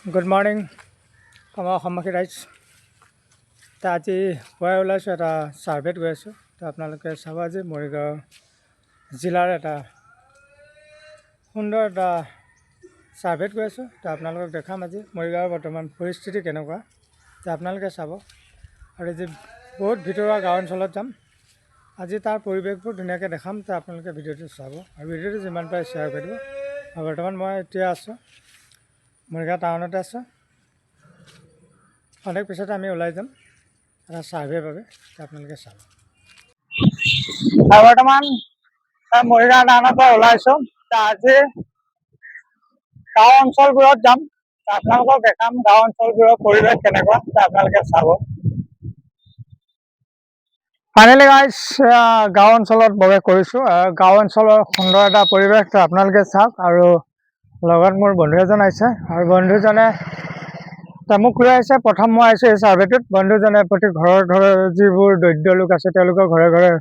Good morning আমাৰ অসমবাসী ৰাইজ। আজি পুৱাই ওলাইছোঁ, এটা ছাৰ্ভেত গৈ আছোঁ। তো আপোনালোকে চাব, আজি মৰিগাঁও জিলাৰ এটা সুন্দৰ এটা ছাৰ্ভেত গৈ আছোঁ। তো আপোনালোকক দেখাম আজি মৰিগাঁৱৰ বৰ্তমান পৰিস্থিতি কেনেকুৱা। তো আপোনালোকে চাব আৰু আজি বহুত ভিতৰুৱা গাঁও অঞ্চলত যাম। আজি তাৰ পৰিৱেশবোৰ ধুনীয়াকৈ দেখাম। তো আপোনালোকে ভিডিঅ'টো চাব আৰু ভিডিঅ'টো যিমান পাৰে শ্বেয়াৰ কৰি দিব। আৰু বৰ্তমান মই এতিয়া আছোঁ, মৰিগাঁও টাউনতে আছোঁ। অনেক পিছতে আমি ওলাই যাম এটা ছাৰ্ভেৰ বাবে। তো আপোনালোকে চাব। আৰু বৰ্তমান মৰিগাঁও টাউনৰ পৰা ওলাইছোঁ। আজি গাঁও অঞ্চলবোৰত যাম। আপোনালোকক দেখাম গাঁও অঞ্চলবোৰৰ পৰিৱেশ কেনেকুৱা। আপোনালোকে চাব। ফাইনেলি গাইজ, গাঁও অঞ্চলত প্ৰৱেশ কৰিছোঁ। গাঁও অঞ্চলৰ সুন্দৰ এটা পৰিৱেশ, তো আপোনালোকে চাওক। আৰু লগত মোৰ বন্ধু এজন আহিছে আৰু বন্ধুজনে মোক লৈ আহিছে। প্ৰথম মই আহিছোঁ এই ছাৰ্ভেটোত। বন্ধুজনে প্ৰতি ঘৰৰ ঘৰৰ যিবোৰ দৰিদ্ৰ লোক আছে, তেওঁলোকৰ ঘৰে ঘৰে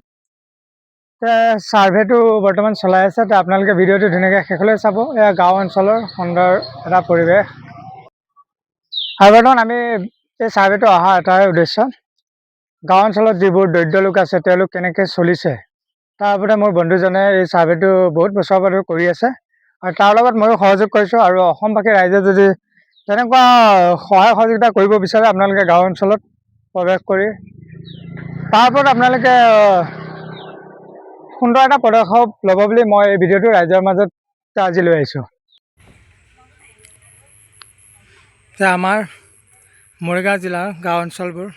ছাৰ্ভেটো বৰ্তমান চলাই আছে। তো আপোনালোকে ভিডিঅ'টো ধুনীয়াকৈ শেষলৈ চাব। এয়া গাঁও অঞ্চলৰ সুন্দৰ এটা পৰিৱেশ। আৰু বৰ্তমান আমি এই ছাৰ্ভেটো অহা এটাই উদ্দেশ্য, গাঁও অঞ্চলত যিবোৰ দৰিদ্ৰ লোক আছে, তেওঁলোক কেনেকৈ চলিছে, তাৰ ওপৰতে মোৰ বন্ধুজনে এই ছাৰ্ভেটো বহুত বছৰৰ পৰা ধৰি কৰি আছে আৰু তাৰ লগত ময়ো সহযোগ কৰিছোঁ। আৰু অসমবাসী ৰাইজে যদি তেনেকুৱা সহায় সহযোগিতা কৰিব বিচাৰে, আপোনালোকে গাঁও অঞ্চলত প্ৰৱেশ কৰি তাৰ ওপৰত আপোনালোকে সুন্দৰ এটা পদক্ষেপ ল'ব বুলি মই এই ভিডিঅ'টো ৰাইজৰ মাজত আজি লৈ আহিছোঁ। যে আমাৰ মৰিগাঁও জিলাৰ গাঁও অঞ্চলবোৰ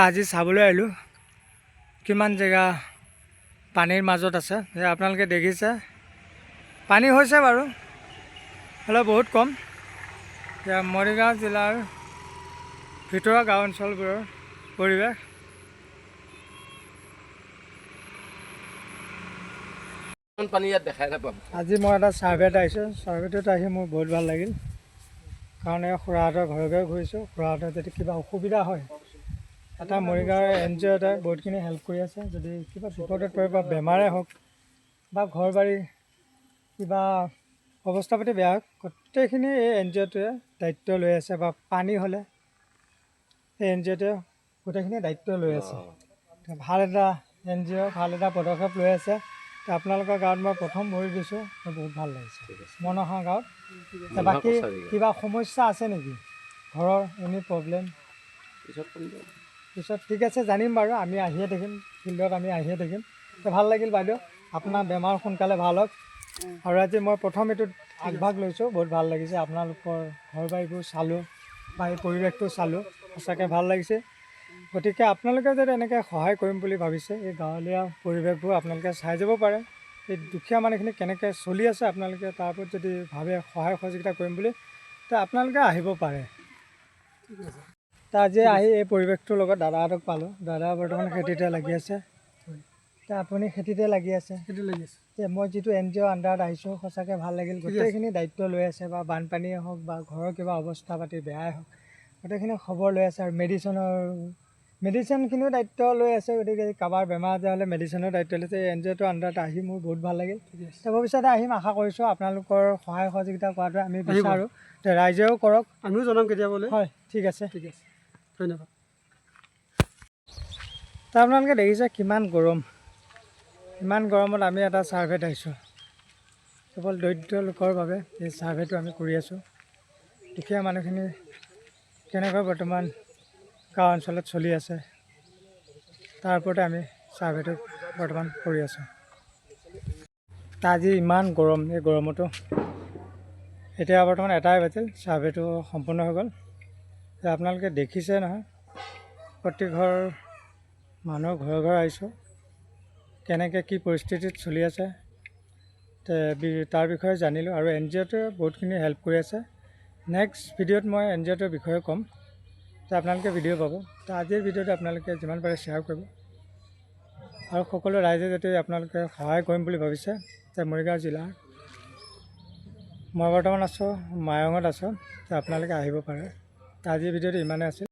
আজি চাবলৈ আহিলোঁ, কিমান জেগা পানীৰ মাজত আছে। আপোনালোকে দেখিছে, পানী হৈছে বাৰু, হ'লেও বহুত কম। এয়া মৰিগাঁও জিলাৰ ভিতৰুৱা গাঁও অঞ্চলবোৰৰ পৰিৱেশ। পানী ইয়াত দেখাই নাপাম। আজি মই এটা ছাৰ্ভেত আহিছোঁ। ছাৰ্ভেটোত আহি মোৰ বহুত ভাল লাগিল, কাৰণ এই খুৰাহঁতৰ ঘৰে ঘৰে ঘূৰিছোঁ। খুৰাহঁতৰ যদি কিবা অসুবিধা হয়, এটা মৰিগাঁৱৰ এনজিঅ' এটাই বহুতখিনি হেল্প কৰি আছে। যদি কিবা বিপদত পৰে বা বেমাৰে হওক বা ঘৰ বাৰী কিবা অৱস্থা পাতি বেয়া হওক, গোটেইখিনি এই এনজিঅ'টোৱে দায়িত্ব লৈ আছে। বা পানী হ'লে এই এনজিঅ'টোৱে গোটেইখিনি দায়িত্ব লৈ আছে। ভাল এটা এনজিঅ', ভাল এটা পদক্ষেপ লৈ আছে। আপোনালোকৰ গাঁৱত মই প্ৰথম ভৰি দিছোঁ, মোৰ বহুত ভাল লাগিছে মনসা গাঁৱত। বাকী কিবা সমস্যা আছে নেকি ঘৰৰ, এনি প্ৰব্লেম? পিছত ঠিক আছে, জানিম বাৰু, আমি আহিয়ে থাকিম ফিল্ডত, আমি আহিয়ে থাকিম। তো ভাল লাগিল বাইদেউ, আপোনাৰ বেমাৰ সোনকালে ভাল হওক। আৰু আজি মই প্ৰথম এইটোত আগভাগ লৈছোঁ, বহুত ভাল লাগিছে। আপোনালোকৰ ঘৰ বাৰীবোৰ চালোঁ বা এই পৰিৱেশটো চালোঁ, সঁচাকৈ ভাল লাগিছে। গতিকে আপোনালোকে যদি এনেকৈ সহায় কৰিম বুলি ভাবিছে, এই গাঁৱলীয়া পৰিৱেশবোৰ আপোনালোকে চাই যাব পাৰে। এই দুখীয়া মানুহখিনি কেনেকৈ চলি আছে, আপোনালোকে তাৰ ওপৰত যদি ভাবে সহায় সহযোগিতা কৰিম বুলি, তো আপোনালোকে আহিব পাৰে। আজি আহি এই পৰিৱেশটোৰ লগত দাদাহঁতক পালোঁ। দাদা বৰ্তমান খেতিতে লাগি আছে। আপুনি খেতিতে লাগি আছে? খেতি লাগি আছে। মই যিটো এনজিঅ' আণ্ডাৰত আহিছোঁ, সঁচাকৈ ভাল লাগিল। গোটেইখিনি দায়িত্ব লৈ আছে, বা বানপানীয়ে হওক বা ঘৰৰ কিবা অৱস্থা পাতি বেয়াই হওক, গোটেইখিনি খবৰ লৈ আছে। আৰু মেডিচিনখিনিও দায়িত্ব লৈ আছে। গতিকে কাৰোবাৰ বেমাৰ আজাৰ হ'লে মেডিচিনৰ দায়িত্ব লৈছে। এই এনজিঅ'টোৰ আণ্ডাৰত আহি মোৰ বহুত ভাল লাগিল। ভৱিষ্যতে আহিম, আশা কৰিছোঁ। আপোনালোকৰ সহায় সহযোগিতা কৰাটো আমি বিচাৰোঁ, ৰাইজেও কৰক। আমিও জনাম কেতিয়াবা। হয়, ঠিক আছে। ঠিক আছে, ধন্যবাদ। আপোনালোকে দেখিছে কিমান গৰম। ইমান গৰমত আমি এটা ছাৰ্ভেত আহিছোঁ, কেৱল দৰিদ্ৰ লোকৰ বাবে এই ছাৰ্ভেটো আমি কৰি আছোঁ। দুখীয়া মানুহখিনি কেনেকৈ বৰ্তমান গাঁও অঞ্চলত চলি আছে, তাৰ ওপৰতে আমি ছাৰ্ভেটো বৰ্তমান কৰি আছোঁ। আজি ইমান গৰম, এই গৰমতো এতিয়া বৰ্তমান এটাই বাজিল, ছাৰ্ভেটো সম্পূৰ্ণ হৈ গ'ল। আপোনালোকে দেখিছে নহয়, প্ৰতি ঘৰ মানুহৰ ঘৰে ঘৰে আহিছোঁ, কেনেকৈ কি পৰিস্থিতিত চলি আছে তাৰ বিষয়ে জানিলোঁ। আৰু এনজিঅ'টোৱে বহুতখিনি হেল্প কৰি আছে। নেক্সট ভিডিঅ'ত মই এনজিঅ'টোৰ বিষয়ে ক'ম, তো আপোনালোকে ভিডিঅ' পাব। তো আজিৰ ভিডিঅ'টো আপোনালোকে যিমান পাৰে শ্বেয়াৰ কৰিব আৰু সকলো ৰাইজে যদি আপোনালোকে সহায় কৰিম বুলি ভাবিছে, তে মৰিগাঁও জিলাৰ মই বৰ্তমান আছোঁ, মায়ঙত আছোঁ, তো আপোনালোকে আহিব পাৰে। তো আজিৰ ভিডিঅ'টো ইমানেই আছিল।